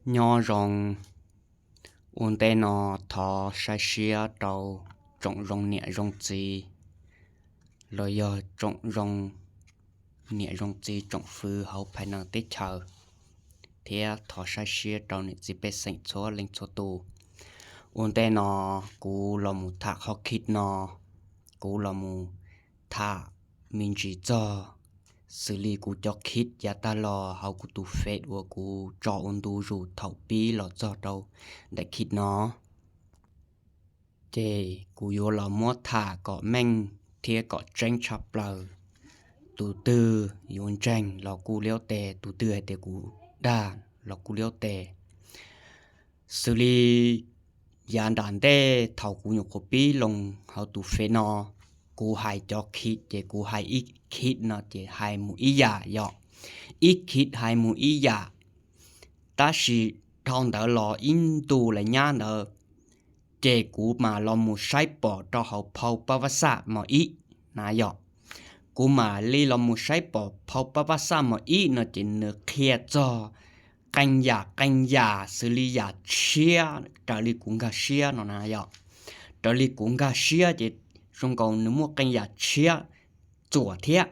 Nyob zoo, ua ntej no thov saib siab rau tsoom zoo niam zoo txiv los yog tsoom zoo niam zoo txiv tsoom fwv hauv phais nees teb chaws, thiab thov saib siab rau niam txiv pej xeem txhua leej txhua tus. Ua ntej no kuv los mus tham qhov khib no, kuv los mus tham me ntsis txog xws li kuv cov khib yav tag los hauv kuv tus Face uas kuv tso ua ntu zus thaum pib los txog rau ntawm khib no. Ces kuv yuav los muab tham kom meej thiab kom tseeb tshaj plaws. Tus twg yuav ntseeg los kuj liab tes, tus twg hais tias kuv dag los kuj liab tes. Xws li yav nram ntej thaum kuv nyuam qhuav pib loo hauv tus Face no, kuv hais cov khib ces kuv hais ib khib no ces hais mus ib yam yom, ib khib hais mus ib yam. Tab sis dhau ntawd los ib ntu lawm nyab ntawd, ces kuv mam los mus saib pom rau hauv phau Paj Vaj Xaj mos ib na yom. Kuv mam li los mus saib pom phau Paj Vaj Xaj mos ib no ces nws qhia txog qee yam qee yam xws li yam tshiab raws li kuv nkag siab no na yom. Raws li kuv nkag siab ces zoo nkaus nws muaj qee yam tshiab txuam thiab.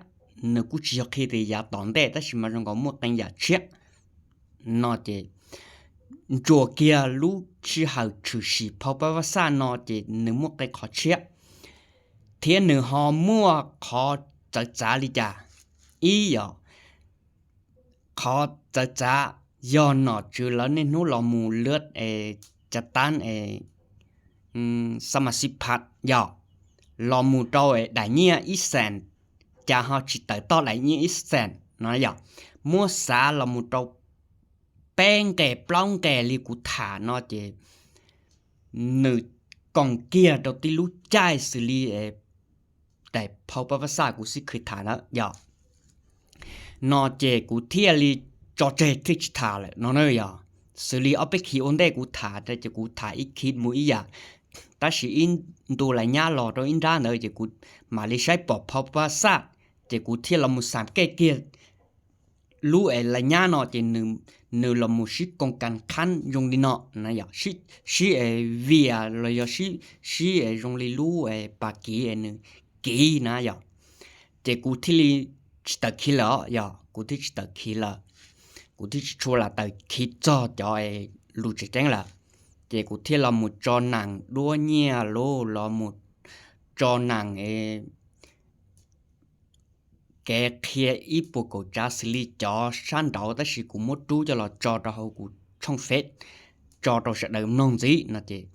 Nws kuj tsis yog qhia tias yav tom ntej tab sis mas zoo nkaus muaj qee yam tshiab no ces ntsuas kiag lub sij hawm tshwm sim phau Paj Vaj Xaj no ces nws muaj qee qhov tshiab thiab nws ho muaj qhov txawv txav li cas. Ib yog qhov txawv txav yog nom tswv lawv niaj hnub los mus lwb es cav tab es xa mas xij phaj yom, los mus rau es daim nyiaj ib xees, cas ho tsis tawm toj daim nyiaj ib xees no yom. Muab xav los mus rau peb nqes plaub nqes li kuv tham no ces nws koom kiag rau tib lub caij xws li daim phau Paj Vaj Xaj kuv xij khwv tham na yom. No ces kuv thiaj li tso tseg thiaj tsis tham lawm no na yom. Xws li ob peb khib ua ntej kuv tham ces kuv tham ib khib mus ib yam, tab sis ib ntu lawm nyab los rau ib nrab ntawd ces kuv mam li saib pom phau Paj Vaj Xaj, ces kuv thiaj los mus xam kej kiag lub es lawm nyab no ces nws los mus sib koom kas qhab zoo li no na yom, sib vias los yog sib zoo li lub pas kiv es nws kiv na yom. Ces kuv thiaj li tsis tawm khiv lawm yom, kuv thiaj tsis tawm khiv lawm, kuv thiaj tsis tshua lam tawm khiv txog cov lus tseem ceeb lawm. Ces kuv thiaj los mus tso nees duab nyiaj lub los mus tso nees kev qhia ib puas kaum tsav xws li cov sab nraud tab sis kuv muab rub coj los tso rau hauv kuv tshooj Face tso rau sawv daws mloog ntxiv no ces,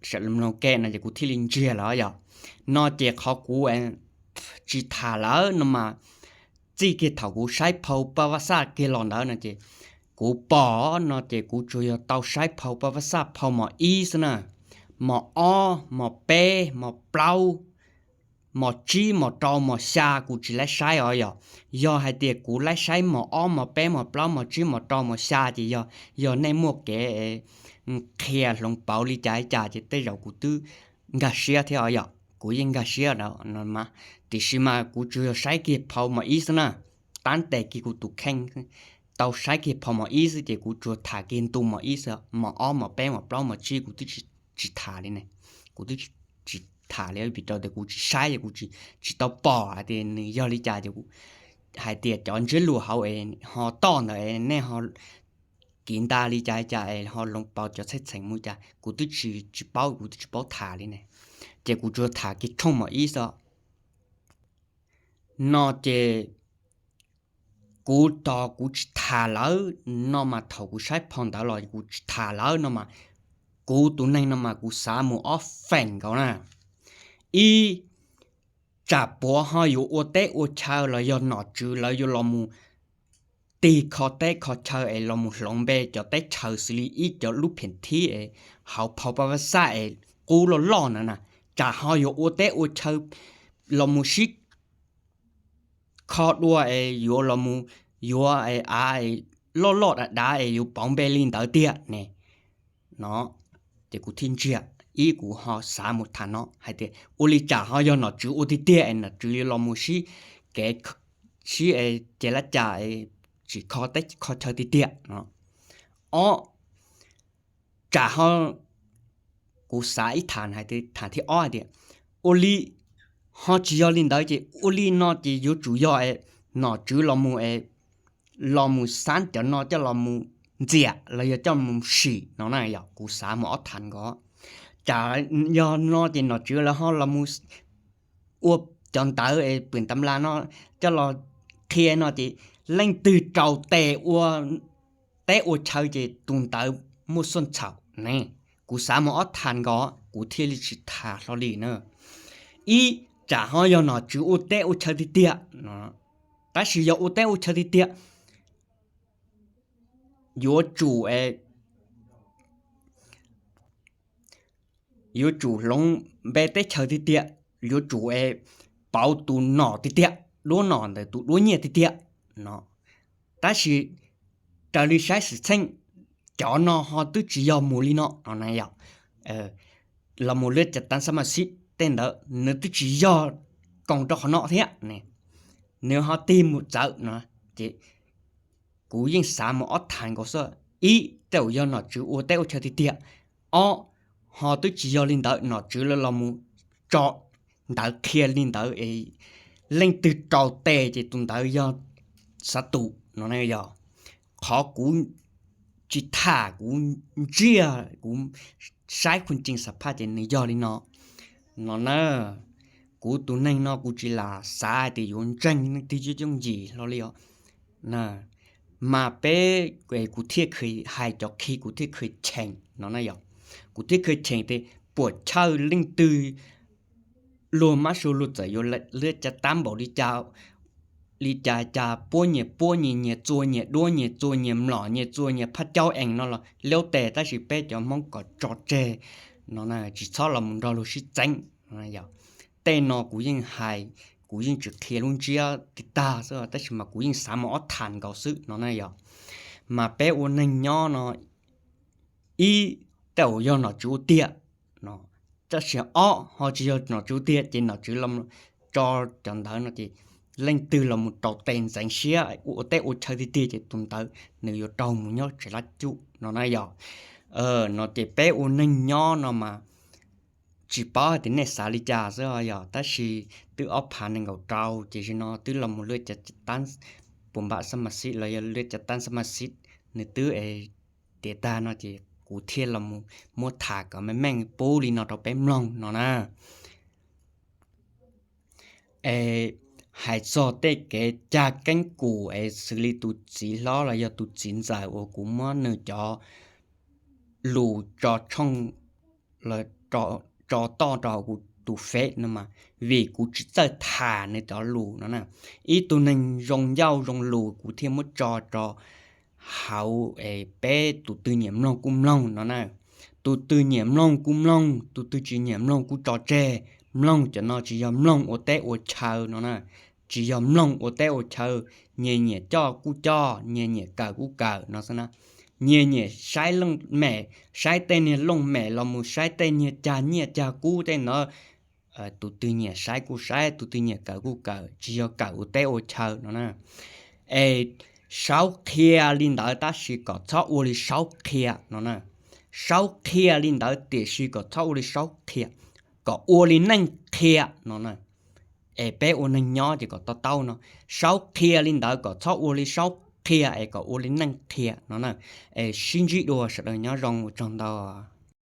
sawv daws mloog ke no ces kuv thiaj li ntsiag lawm yom. No ces qhov kuv tsis tham lawm no mas txij kiag thaum kuv saib phau Paj Vaj Xaj kiag los ntawd no ces kuv pom no ces kuv tsuas yog tau saib phau Paj Vaj Xaj phau mos ib xwb na, mos ob mos peb mos plaub mos tsib mos rau mos xya kuv tsis laib saib os yom. Yog hais tias kuv laib saib mos ob mos peb mos plaub mos tsib mos rau mos xya ces yog, yog nej muaj kev qhia hloov pauv li cas li cas ces tej zaum kuv twb nkag siab thiab os yom, kuv yeej nkag siab no mas, tiam sis mas kuv tsuas yog saib kiag phau mos ib xwb na, tab tes kiag kuv tus kheej tau saib kiag phau mos ib xwb ces kuv tsuas tham kiag ntu mos ib xwb, mos ob mos peb mos plaub mos tsib kuv twb tsis tham li ne, kuv twb tsis tham li vim rau tias kuv tsis saib es kuv tsis tau pom hais tias nws yog li cas ces hais tias cov ntsiab lus hauv es ho toj ntawd nej ho kiv ntag li cas li cas es ho hloov pauv cov txheej txheem mus cas kuv twb tsis paub, kuv twb tsis paub tham li ne, ces kuv tsuas tham kiag tshooj mos ib xwb. No ces kuv tos kuv tsis tham lawm no mas thaum kuv saib phau ntawd los kuv tsis tham lawm no mas, kuv tus neeg no mas kuv xav mus ob feem nkaus na. Ib, tsam puav ho yuav ua teb ua chaw los yog nom tswv lawv yuav los mus tig kho teb kho chaw es los mus hloov npe cov teb chaws xws li ib cov lub phem thib es hauv phau Paj Vaj Xaj es qub loj loj na na, tsam ho yuav ua teb ua chaw los mus sib kho dua es yuav los mus yuav av loj loj dav dav es yuav pauv npe li ntawd tiag ne. No ces kuv thiaj ntsiag, ib kuv ho xav mus tham no hais tias ua li tsam ho yog nom tswv ua tiag tiag es nom tswv yuav los mus sib kev sib ces lab cas tsis kho teb kho chaw tiag tiag no. Ob, Tsam ho, kuv xav ib tham hais tias, tham thib ob hais tias, ua li, ho tsis yog li ntawd ces ua li no ces yuav tsum yog es nom tswv los mus es, los mus xab cov no coj los mus ntxias los yog coj mus sim no na yog kuv xav mus ob tham nkaus. Tsam yog no ces nom tswv lawv ho los mus ua cov ntawv es pwm tam las no coj los qhia no ces leej twg raus tes ua teb ua chaw ces tus ntawd muaj xuaj txhaum ne. Kuv xav mus ob tham nkaus kuv thiaj li tsis tham hlo li na. Ib, tsam ho yog nom tswv ua teb ua chaw tiag tiag no, tab sis yog ua teb ua chaw tiag tiag, yuav tsum yuav tsum hloov npe teb chaws tiag tiag, yuav tsum es pauv tus nom tiag tiag, duab nom ntawm tus duab nyiaj tiag tiag no. Tab sis raws li saib xwm txheej, cov no ho twb tsis yog mus li no no na yog, los mus lwb cav tab xab mas xib tej ntawd nws twb tsis yog koom rau qhov no thiab, nws ho tig mus txawv no ces kuv yeej xav mus ob tham nkaus xwb. Ib, tej zaum yog nom tswv ua teb ua chaw tiag tiag. Ob, ho twb tsis yog li ntawd nom tswv lawv los mus tso ntawv qhia li ntawd es leej twg raus tes ces tus ntawd yog xav tus no na yog. Qhov kuv tsis tham kuv ntsiag kuv saib khuj cees xam phaj ces nws yog li no no na. Kuv tus neeg no kuv tsis lam xav tias yuav ntseeg leej twg yooj yooj yim hlo li os. Mas peb, kuv thiaj hais cov khi kuv thiaj kheev cheem no na yog, kuv thiaj kheev cheem tias puam chawj leej twg luag mab su luag txawm yuav lwb cav tab npaum li cas, li cas cas puab nyias puab nyias, nyias txua nyias duab, nyias txua nyias mlom, nyias txua nyias phaj caub ees no los liab tes, tab sis peb cov Hmoob kom tso tseg no, tsis txhob los mus nrog luag sib txeeb. Tej no kuv yeej hais, kuv yeej tsis qhia lub ntsiab tig tag xwb tab sis mas kuv yeej xav mus ob tham nkaus xwb no na yog. Mas peb ua neeg nyob no, ib, tej zaum yog nom tswv ua tiag no, tab sis ob, ho tsis yog nom tswv ua tiag ces nom tswv los tso cov ntawd no ces leej twg los mus raus tes ntxeev siab ua teb ua chaw tiag tiag ces tus ntawd nws yuav raug mus nyob tsev lab cuj no na yog. No ces peb ua neeg nyob no mas tsis paub hais tias nej xav li cas xwb yog, tab sis twb ob phav nees nkaum rau ces zaum no twb los mus lwb cav tab, puas npam xab mas xib los yog lwb cav tab xab mas xib, nws twb es tiav tag no ces kuv thiaj los mus muab tham kom meej meej pub li no rau peb mloog no na. Es hais txog tej kev cag keeb kum es xws li tus txiv hlob los yog tus txiv ntxawm uas kuv muab nws cov lus tso tshooj, tso toj rau hauv kuv tus fej no mas vim kuv tsis txawj tham nws cov lus no na. Ib tug neeg zoo ncauj zoo lus kuv thiaj muab tso rau hauv es peb tus twg nyiam mloog kuj mloog no na. Tus twg nyiam mloog kuj mloog, tus twg tsis nyiam mloog kuj tso tseg. Mloog cov no tsis yog mloog ua teb ua chaw no na, tsis yog mloog ua teb ua chaw. Nyias nyiam coj kuj coj, nyias nyiam kawm kuj kawm no xwb na. Nyias nyiam saib leej mem, saib tej niag looj mem los mus saib tej niag cag nyiaj cag kub tej ntawd. Tus twg nyiam saib kuj saib, tus twg nyiam kawm kuj kawm, tsis yog kawm ua teb ua chaw no na. Es saub qhia li ntawd tab sis kom txhob ua li saub qhia no na. Saub qhia li ntawd tiam sis kom txhob ua li saub qhia, kom ua li neej qhia no na. Es peb ua neeg nyob ces kom to taub no, saub qhia li ntawd kom txhob ua li saub qhia es kom ua li neej qhia no na. Es sib ntsib dua, sawv daws nyob zoo, ua tsaug ntau.